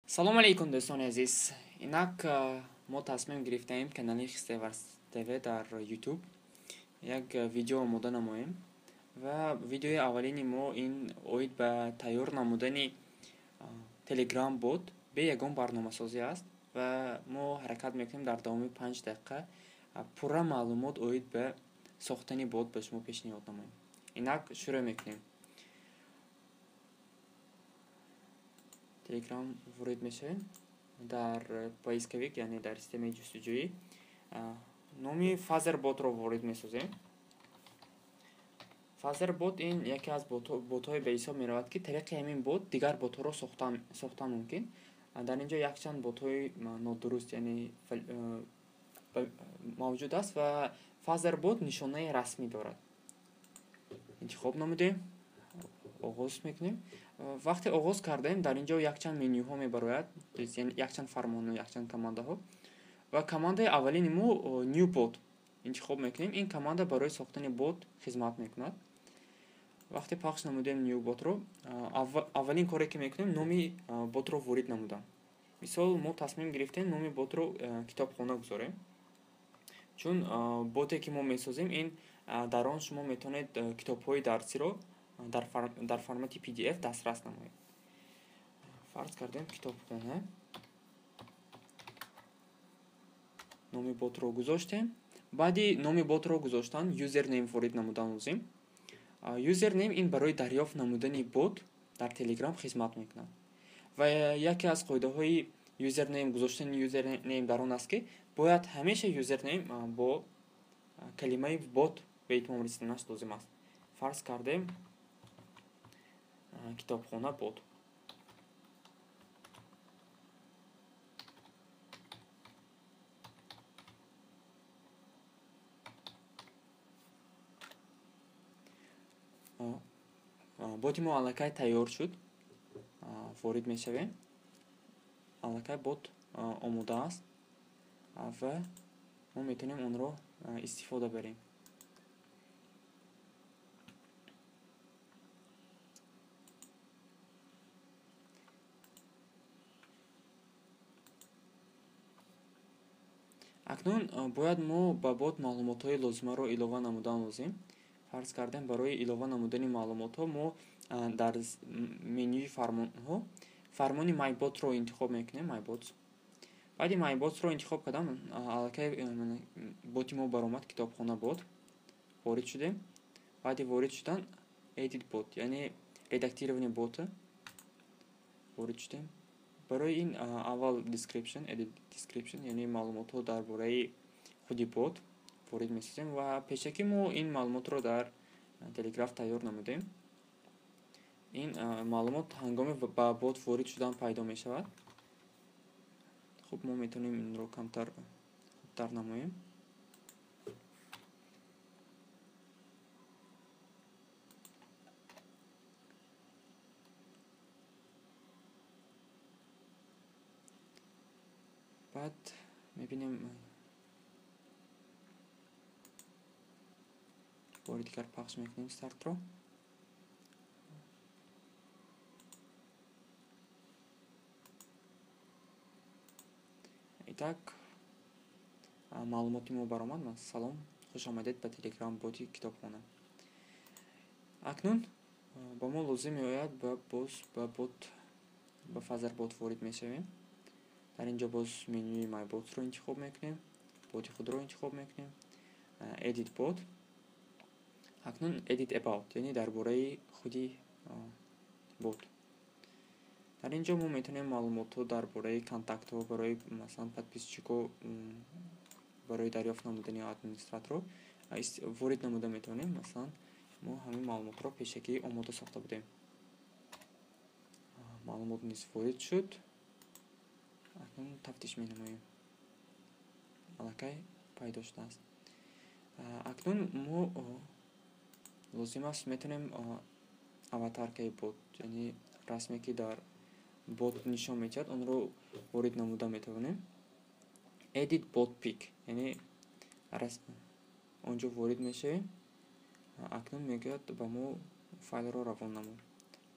Салом алейкум, дӯстони азиз. Инак мо тасмим гирифтаем канали Хистеварз ТВ дар YouTube як видео омода намоем ва видеои аввалини мо ин оид ба тайёр намудани Telegram бот бе ягон барномасозӣ аст ва мо ҳаракат мекунем дар давоми 5 дақиқа пурра маълумот оид ба сохтани бот ба шумо пешниҳод намоем. Инак шурӯъ мекунем. Telegram ворид мешавем. Дар поисковик, яъне дар системаи ҷустуҷӯӣ номи Fazerботро ворид месозем. Fazerбот ин яке аз ботҳое ба ҳисоб меравад, ки тариқи ҳамин бот дигар ботҳоро сохтан мумкин. Дар ин ҷо якчанд ботҳои нодуруст, яъне мавҷуд аст ва Fazerбот нишонаи расмӣ дорад. Интихоб намудем, оғоз мекунем. Вақте оғоз кардаем, дар ин ҷо якчанд менюҳо мебарояд, яъне якчанд фармонҳо, якчанд командаҳо. Ва командаи аввалини мо New Bot интихоб мекунем. Ин команда барои сохтани бот хизмат мекунад. Вақте пахш намудем New Bot-ро, аввалин коре ки мекунем, номи ботро ворид намудам. Мисол, мо тасмим гирифтем номи ботро китобхона гузорем. Чун боте ки мо месозем, ин дар он шумо метавонед китобҳои дарсиро дар формати PDF дастрас намоед. Фарз кардем китобхона. Номи ботро гузоштем. Баъди номи ботро гузоштан username ворид намудан лозим. Username ин барои дарёфт намудани бот дар Telegram хизмат мекунад. Ва яке аз қоидаҳои username гузоштани username дар он аст, ки бояд ҳамеша username бо калимаи бот ба итмом расиданаш лозим аст. Фарз кардем китобхона бот. Боти мо аллакай тайёр шуд. Ворид мешавем. Аллакай бот омода аст ва мо метавонем онро истифода барем. Акнун бояд мо ба бот маълумотҳои лозимаро илова намудан лозим. Фарз кардем, барои илова намудани маълумотҳо мо дар менюи фармонҳо фармони MyBot-ро интихоб мекунем, MyBot. Баъди MyBot-ро интихоб кардам, аллакай боти мо баромад, китобхона бот. Ворид шудем. Баъди ворид шудан Edit Bot, яъне редактирование бота ворид шудем. Барои ин аввал description, edit description, яъне маълумотҳо дар бораи худи бот ворид месозем ва пешакӣ мо ин маълумотро дар Telegraph тайёр намудем. Ин маълумот ҳангоми ба бот ворид шудан пайдо мешавад. Хуб, мо метавонем инро камтар хубтар намоем. Баъд мебинем бори дигар пахш мекунем стартро. Итак, маълумоти мо баромад. Салом, хуш омадед ба Telegram боти китобхона. Акнун ба мо лозим меояд боз ба бот, ба Fazerбот ворид мешавем. Дар ин ҷо боз менюи MyBot-ро интихоб мекунем, боти худро интихоб мекунем, Edit Bot. Акнун Edit About, яъне дар бораи худи бот. Дар ин ҷо мо метавонем маълумотҳо дар бораи контактҳо, барои масалан подписчикҳо, барои дарёфт намудани администраторро ворид намуда метавонем. Масалан, мо ҳамин маълумотро пешакӣ омода сохта будем. Маълумот низ ворид шуд. Акнун тафтиш менамоем. Аллакай пайдо шудааст. Акнун мо лозим аст метавонем аватаркаи бот, яъне расме ки дар бот нишон медиҳад, онро ворид намуда метавонем. Edit Bot Pic, яъне онҷо ворид мешавем. Акнун мегӯяд ба мо файлро равон намо.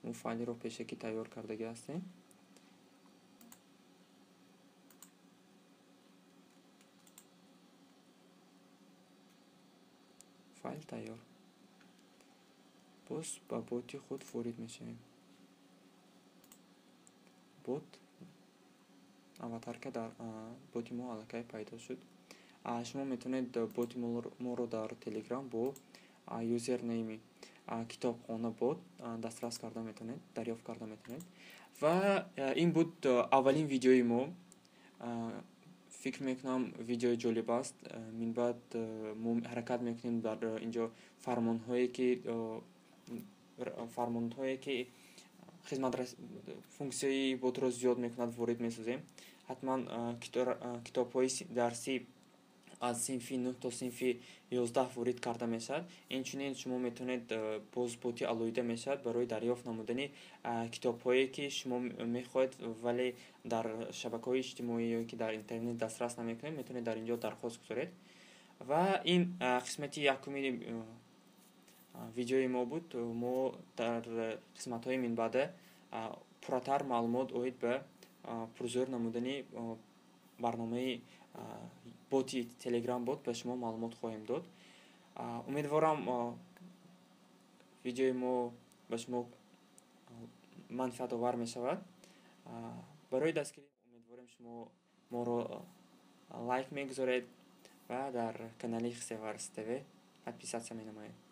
Мо файлро пешакӣ тайёр кардагӣ ҳастем. Файл тайёр. Боз ба боти худ ворид мешавем. Бот аватарка дар боти мо аллакай пайдо шуд. Шумо метавонед боти моро дар Телеграм бо юзернейми китобхона бот дастрас карда метавонед, дарёфт карда метавонед. Ва ин буд аввалин видеои мо. Фикр мекунам, видеои ҷолиб аст. Минбаъд мо ҳаракат мекунем дар инҷо фармонҳое ки хизмат, функсияи ботро зиёд мекунад, ворид месозем. Ҳатман китобҳои дарсӣ аз синфи 9 то синфи 11 ворид карда мешавад. Инчунин шумо метавонед, боз боти алоҳида мешавад барои дарёфт намудани китобҳое, ки шумо мехоҳед, вале дар шабакаҳои иҷтимоӣ ё ки дар интернет дастрас намекунед, метавонед дар ин ҷо дархост гузоред. Ва ин қисмати якуми видеои мо буд. Мо дар қисматҳои минбаъда пурратар маълумот оид ба пурзӯр намудани барномаи боти Телеграм бот ба шумо маълумот хоҳем дод. Умедворам, видеои мо ба шумо манфиатовар мешавад. Барои дастгирӣ умедворем, шумо моро лайк мегузоред ва дар канали Хсеварс ТВ подписаться менамоед.